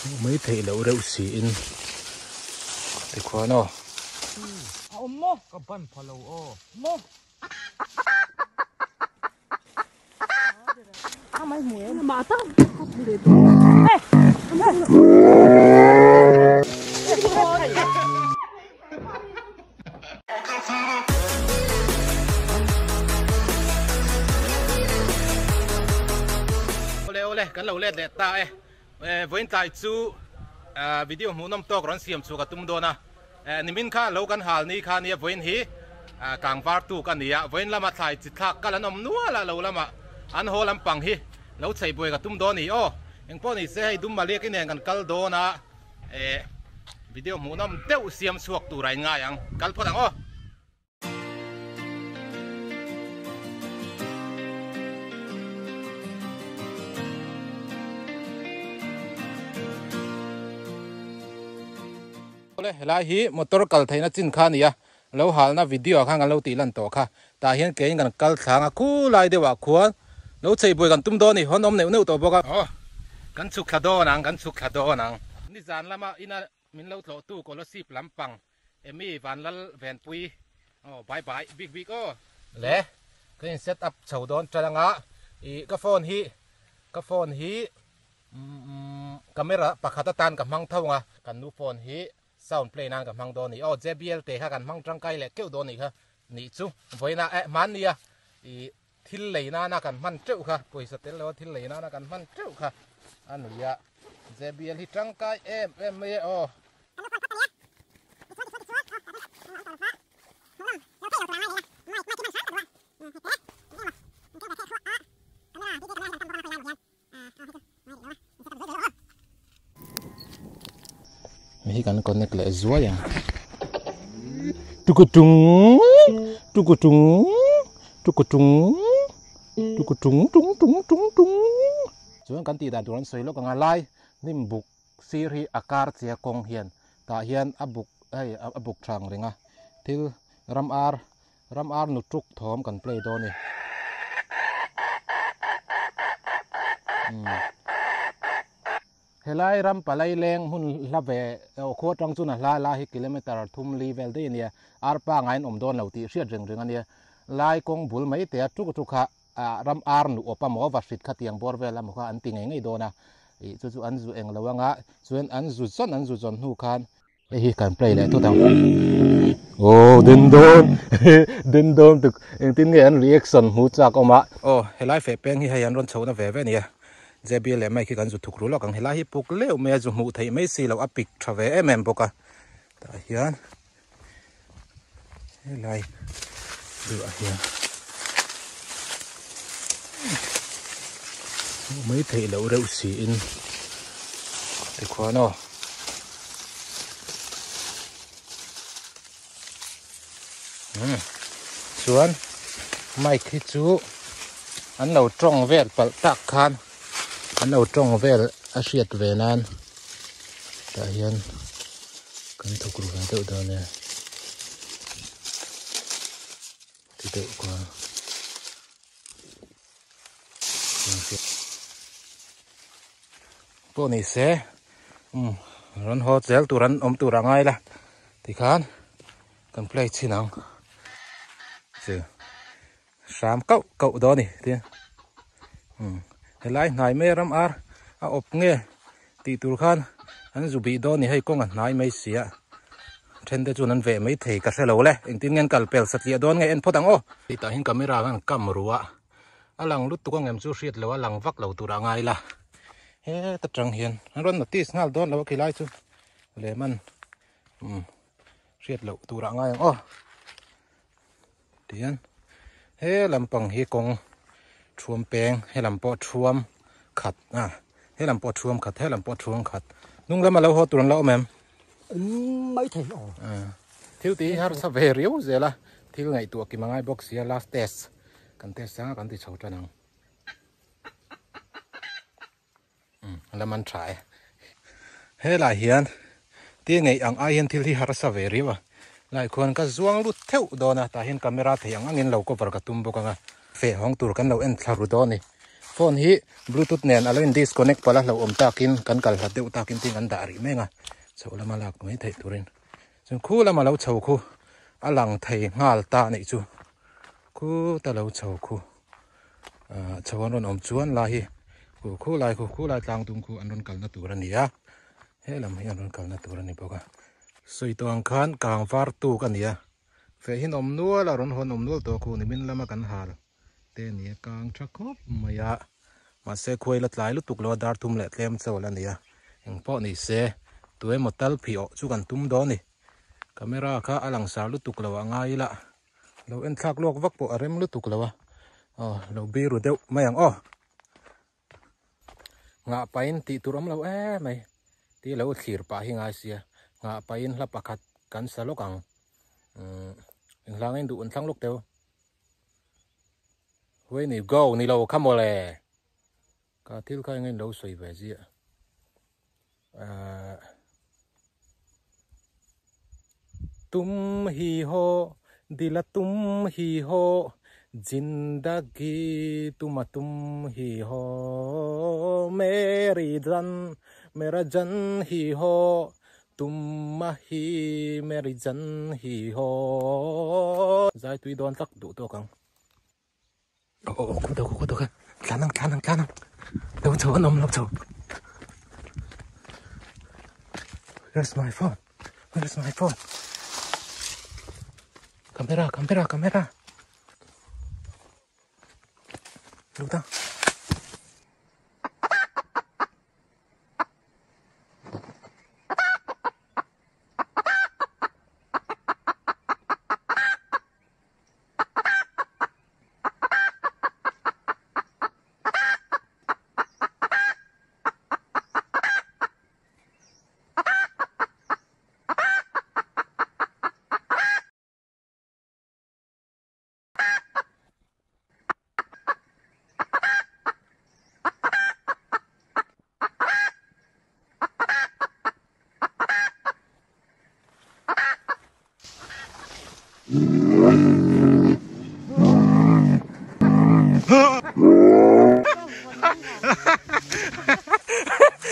Hmuh mai theih loh reuh siin tikhuan aw. A awm maw? Ka ban pha lo aw. Maw? A mai hmu em? Mah tak ka hmu leh dawn. Eh! Awle awle kan lo let leh ta e vawiin tlai chu video hmuhnawm tawk rawn siam chu ka tum dawn a nimin kha lo kan hal ni kha nia vawiin hi kangvar tuk a ni a vawiin lama thlai chi thlak kal an awm nual a lo lama an haw lampang hi lo chei buai ka tum dawn a ni aw engpawh ni se hei dum maliak i nen kan kal dawn a. Eh video hmuhnawm deuh siam chhuak tur a in ngai ang kal phawt ang aw. Awle helai hi motor kal theihna chin kha a ni a, lo halna video ah khan kan lo tih lan tawh kha, tah hian keiin kan kal thlang a khulai deuh ah khuan lo chei buai kan tum dawn a ni, hawn awm neuh neuh tawh bawk a. Aw kan chhuk thla dawn ang, kan chhuk thla dawn ang. Nizan lama ina min lo tlawh tu Kolosip lampang Emy Vanlal Venpui aw bye bye bik bik aw. Le ka in set up chho dawn tan anga ih ka phone hi ka phone hi umm camera pakhat atan ka hmang tho ang a, kan nu phone hi Sound play nan ka hmang dawn ni aw JBL te kha kan hmang tangkai leh keuh dawn nih kha nih chu vawiina eh hmanni a ih thil lei nana kan hman teuh kha pawisa tel lo a thil lei nana kan hman teuh kha a ni a JBL hi tangkai em em mai e aw. Hei hi kan connect leh zuai ang tukutung tukutung tukutung tukutung tung tung tung tung chuan kan tih dan tur an sawi lawk ang a lai hnim buk sir hi a kar che kawng hian tah hian a buk hei a buk thang reng a thil ram ar Ram ar nu tuk thawm kan play dawn a ni. Helai ram palai leng hmun hla ve aw khua tang chuan a hla lai hi kilometer thum li vel daih a nia. Ar pangai an awm dawn lo tih hriat reng reng a nia. Lai kawng bul mai te a tuk tuk kha ram ar nu awp emaw va hrit kha tiang bawr vel emaw kha an ti ngei ngei dawn a. Ih chu chu an zu eng lo anga chuan an zu zawn an zu zawn hnu khan Hei hi kan play leh tut ang. Oh den dawn den dawn tuk engtin nge an reaction hmu chak awm a. Aw helai feh peng hi hei an rawn chhohna ve ve a nia. JBL leh mic hi kan zu thuk ru lawk ang. Helai hi puk leuh mai a zu hmuh theih mai si loh a pik tha ve em em bawk a. Tah hian helai duah hian hmuh mai theih loh reuh siin tikhuan aw umm chuan mic hi chu an lo tawng vel palh tak khan an lo tawng vel a hriat ve nan tah hian kan thawk ru ve deuh dawn e ti deuh kual pawh ni se um rawn haw zel tur an awm tur a ngai la tikhan kan play chhin ang chu. Hram kauh kauh dawn a ni tin umm helai hnai mai a ram ar a awp nge tih tur khan an zu bih dawn a ni hei kawng a hnai mai si a then te chuan an veh mai thei ka hre lo le engtin nge an kal pel satliah dawn nge en phawt ang aw. Tah hian camera khan kam ru a a lang lutuk ang em chu hriat lo a lang vak lo tur a ngai la heta tang hian an rawn notice nghal dawn lo a khilai chu lem an umm hriat loh tur a ngai ang aw. Tihian he lampang hi kawng thuam peng he lam pawh thuam khat a he lam pawh thuam khat he lam pawh thuam khat hnung lama lo haw tur an lo awm em mai thei aw thil tih hi harsa ve riau zel a thil ngaihtuah kim a ngai bawk sia last test kan test anga kan ti chho tan ang lam an tha e helai hian tia ngeih ang ai hian thil hi harsa ve riau a lai khuan ka zuang lut theuh dawn a tah hian camera thei ang angin lo cover ka tum bawk ang a feh hawng tur kan lo en thla ru dawn a ni. Phone hi bluetooth nen a lo in disconnect palh a hlauhawm takin kan kal hlat deuh takin tin kan dah rih mek a chhoh lama lak mai theih turin chuan khu lama lo chho khu a lang thei nghal ta a nih chu khuta lo chho khu ah chho an rawn awm chuan lai hi khu khu lai khu khu lai tlang tum khu an rawn kalna tur a ni a he lam hi an rawn kalna tur a ni bawk a sawi tawh ang khan kang var tuk a ni a feh hi an awm nual a rawn hawn awm nual tawh khu nimin lama kan hal te a ni a kang tha khawp mai a mahse khuai la tlai lutuk lo a dar thum leh tlem chaw la ni a engpawh ni se tuemaw tal phih awh chu kan tum dawn a ni camera kha a langsar lutuk lo a ngai ila lo en thlak lawk vak pawh a rem lutuk lo a aw lo biru deuh mai ang aw nghah pahin tih tur awm lo em mai tih lo thlir pah hi ngai sia nghah pahin hla pakhat kan sa lawk ang umm enghlangin duh an thlang lawk teu. When you go ni lo kha mawle ka thil kha engin lo sawi ve ziah ahh tum hi ho dila tum hi ho jindagi tuma tum hi ho meri jan mera jan hi ho Tumma hi Mary Jan hi haw. Zai tui dawn tak duh tawk ang. Aw aw khu deuh khu deuh tlan ang tlan ang tlan ang lo chho an awm lo chho. Where's my phone? Where's my phone? Camera camera camera. Lut ang.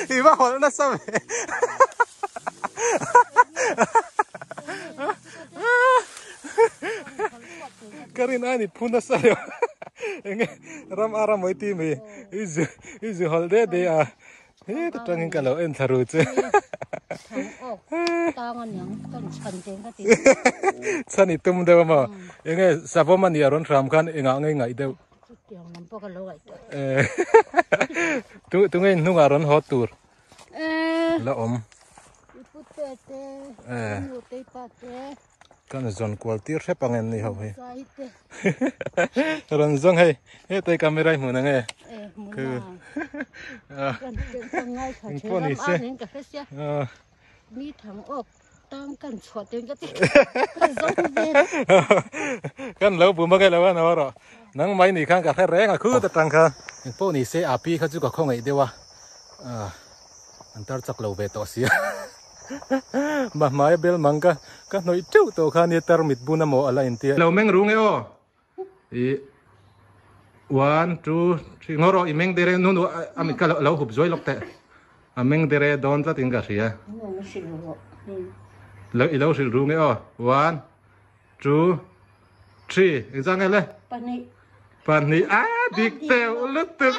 I va hawlh nasa ve. Ka rin a ni phu nasa lo enge ram a ram ti mi i zu i zu hawlh de de a he ta tangin ka lo en thla ru che chhan i tum deuh a maw enge savawm a nih a rawn hram khan engah nge ngaih deuh tu tunge in hnungah rawn haw tur la awm kan zawn kual tir hrep ang em ni ho hi rawn zawng hei hetai camera i hmuh na nge engpawh ni se Mi thang awk tang kan chhuah ten ka ti ka zawng ve. Kan lo bu magai lo a no rawh. Nang mai ni khan ka hre reng a khut atang kha. Engpawh ni se api kha chu ka khawngaih deuh a. An tar chak lo ve tawh sia. Mahmai bel mang ka ka hnawih teuh tawh kha nia tar mit bun amaw ala intia. Lo meng rung e aw. I one two three ngaw rawh i meng dere nu nu a mit kha lo hup zuai lawk teh a meng dere dawn tlat in ka hria lo i lo hrilh ru nge aw one two three engzah nge le pahnih pahnih a dik teuh lutuk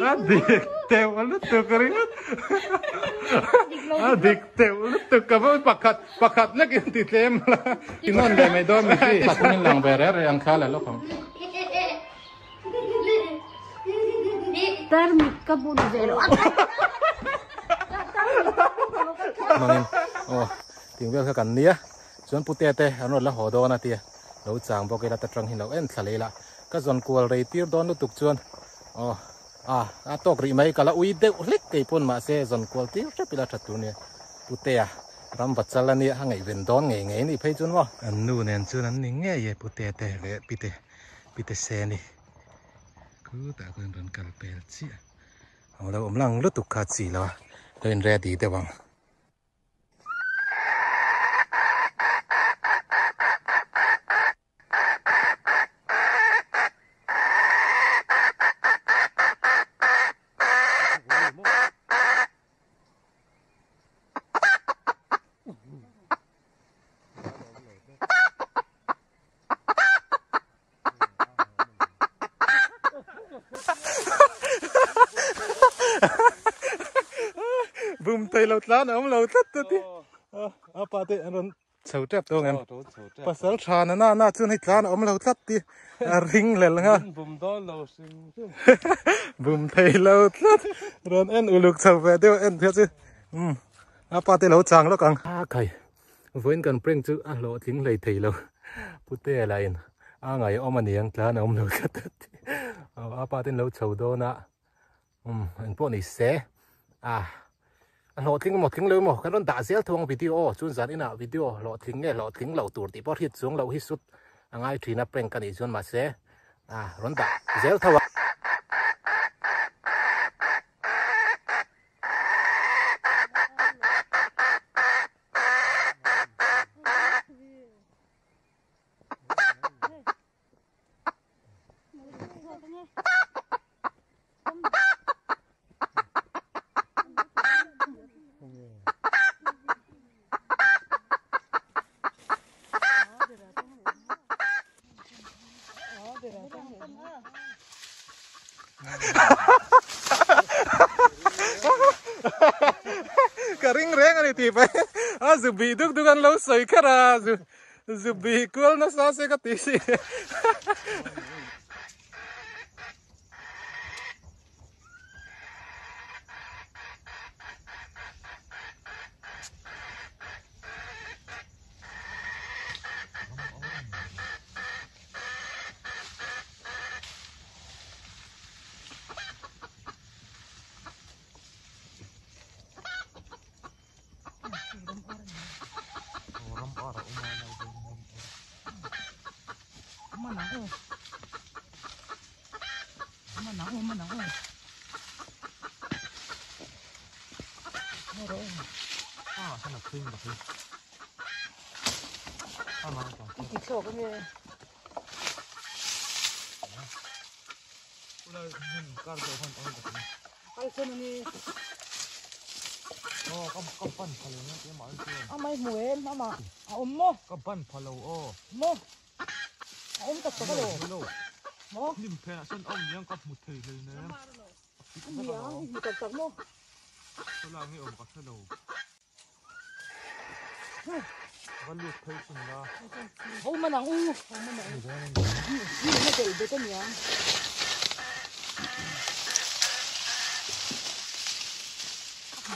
a dik teuh lutuk ringawt a dik teuh lutuk ka vawi pakhat Pakhat lek in ti tlem la. I nawn ve mai dawn mi chi. Pathum in lang ve reh reh ang kha la lawk ang. Tarmit ka bun ve lo. Mangin aw ting vel kha kan nia chuan pute te an rawn la haw dawn a tia lo chang bawk ila ta tang hi lo en thla leh ila ka zawn kual rei tir dawn lutuk chuan aw a a tawk rih mai ka la ui deuh hlek keipawn mahse zawn kual tir hrep ila tha tur nia putea Ram va chal a nia, a ngaihven dawn ngei ngei ni phei chuan maw. An nu nen chuan an ni ngei e pute te leh pite pite se ni. Khutah khuan rawn kal pel chiah. Ang lo awm lang lutuk kha chi lo a, lo in ready deuh ang. Bum thei lo tlan a awm lo tlat ta ti. A pa te an rawn chho tep tawh ngem. Pasal tha na na na chuan hei tlan a awm lo tlat ti a ring lel nga. Bum dawn lo hrim hrim. Bum thei lo tlat. Rawn en uluk chho ve deuh en phei chu. Um a pa te lo chang lawk ang. A khai vawiin kan prank chu a hlawhtling hlei thei lo. Pute lah in a ngaihawm a niang tlan a awm lo tlat ta ti. A pa ten lo chho dawn a. Um, eng pawh ni se. Ah, a hlawhtling emaw tling lo emaw kan rawn dah zel tho ang video aw chuan zan inah video hlawhtling nge hlawhtling loh tur tih pawh hriat chuang loh hi sut a ngai thin a prank a nih chuan mahse ah rawn dah zel tho a. Ka ring reng a ni tih pai a zu bih duk duk an lo sawi kher a zu zu bih kual nasa se ka ti si. Amai hmu em ama a awm maw? Ka ban pha lo aw. Maw? A awm tak tak a lo. Maw? Hnim phenah sawn a awm niang ka hmu thei hlei nem. Nia, i hmu tak tak maw? Khawlai nge awm ka hre lo. Va lut phei chin la. Ho man ang u. Ho man ang u. Ni na del bet ania.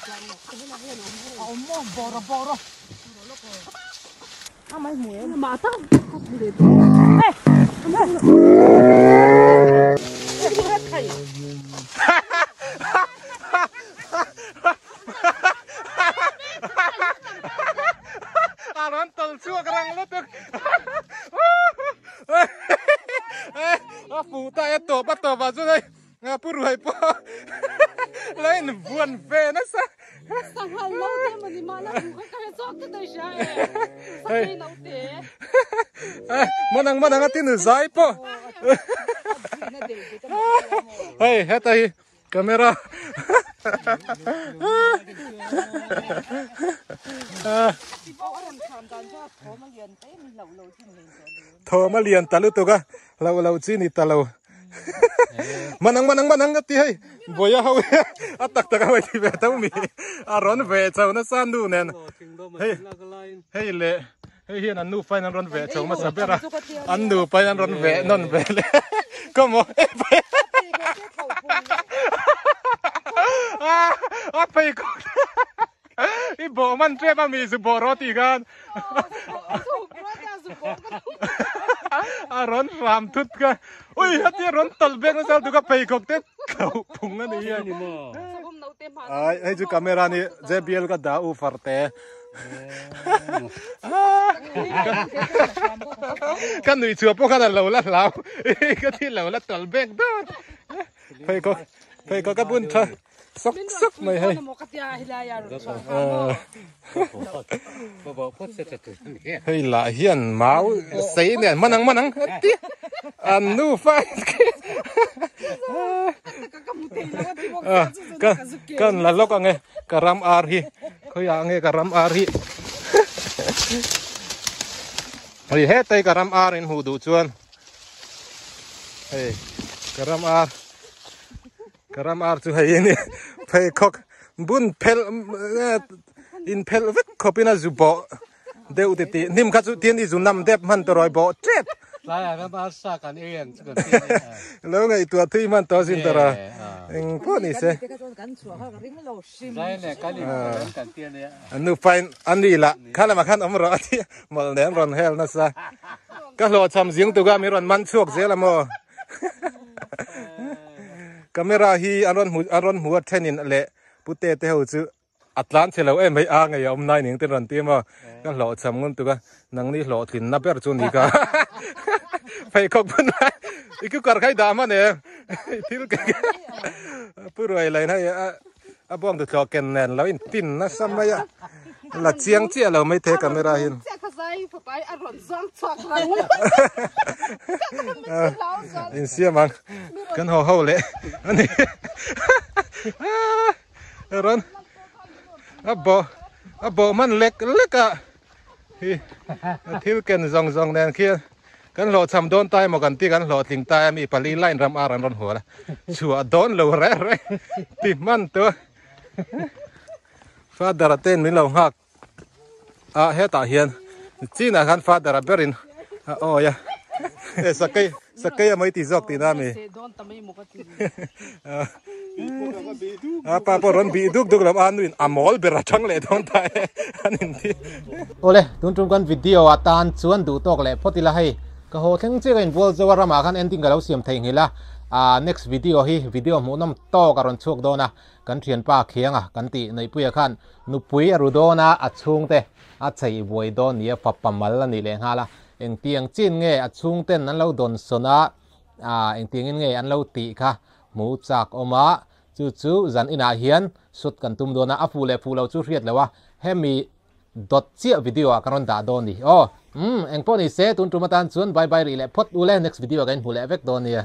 A awm maw? Bawra bawra. Amai hmu em? Ma ta. Eh! A rawn tawlh chhuak rang lutuk. A fuh ta e tawp a tawp ah chuan hei pu ruai pawh lo in vuan ve nasa. Sanghal naute mawni mahla bu kha ka hre chawk ta daih hria e. Sakei naute. Manang manang a tinu zai pawh. Hei heta hi camera. Thawm a lian ta lutuk a, hlauh loh chi ni ta lo. Manang manang manang ka ti hei buai a ho a tak tak a hei ti ve tho mi a rawn ve chho nasa nu nen hei hei le hei hian an nufa in an rawn ve chho hmasa ber a an nupa in an rawn ve nawn ve le come on a pheikhawk I bawh man tep a mi zu bawh rawh tih khan a rawn hram thut ka ui heti a rawn tawlh bek nasa lutuk a pheikhawk te thlauh phung a ni hian ai hei chu camera ni JBL ka dah u far te ka nuih chhuah pawh khan a lo la hlau ka thi lo la tawlh bek dawt pheikhawk pheikhawk a bun tha Sak sak mai hei. Hei lah hian mau sei nen manang manang ti an nu fa ka kan la lawk ange ka ram ar hi khawiah nge ka ram ar hi hei hetai ka ram ar in hmuh duh chuan hei ka ram ar Ka ram ar chu hei a ni pheikhawk bun phelh in phelh vek khawpin a zu bawh deuh ti tih hnim kha chu tin i zu nam dep hman tawh rawi bawh tep. Tlaiah ram arsa kan ei ang chu kan ti a ni. Lo ngaihtuah thui hman tawh zin tawh ra eng pawh ni se. Zai leh kan in kan kan ti a nia. An nupain a ni lah kha lamah khan awm rawh a ti mawlh nen rawn hel nasa. Ka hlawhchham zing tuka min rawn man chhuak zel a maw. Camera hi an rawn hmu an rawn hmu a thenin leh pute te ho chu a tlan chhe lo em mai a ngei a awm nai ning te rawn ti a maw. Ka hlawhchham ngun tuka nangni hlawhtlinna ber chu ni ka. Pheikhawk bun lai i cooker kha i dah hman em thil pu ruai lain hei a A bawng duh thlawh ken nen lo in tin nasa mai a, la chiang chiah lo mai thei camera hian. In siam ang kan haw ho leh a ni rawn a bawh a bawh hman lek lek a hi thil ken zawng zawng nen khian. Kan hlawhchham dawn ta emaw kan ti kan hlawhtling ta a mi pali line ram ar an rawn hual a chhuah dawn lo reh reh ti hman tu father a ten min lo nghak a hetah hian chinah khan father a berin a awi a e sakei sakei a mai ti zawk tihna a mi a pa pawh rawn bih duk duk lo a nuin a mawl ber a chang leh dawn ta e an inti. Awle tun tum kan video ah tan chuan duh tawk leh phawt ila hei ka haw thleng chiah ka inbual zo a ramah khan ending ka lo siam thei nghilh a ah next video hi video hmuhnawm tawk a rawn chhuak dawn a kan thianpa khianga kan tih Neihpuia khan nupui a ru dawn a a chhungte a chei buai dawn nia fapa mal a nih leh nghal a engtiang chin nge a chhungten an lo dawn sawn a ah engtiangin nge an lo tih kha hmu chak awm a chu chu zan inah hian shoot kan tum dawn a a fuh leh fuh lo chu hriat lo a hemi dawt chiah video ah ka rawn dah dawn ni aw umm engpawh ni se tun tum atan chuan bye bye rih leh phawt ule next video ah ka inhmu leh vek dawn nia.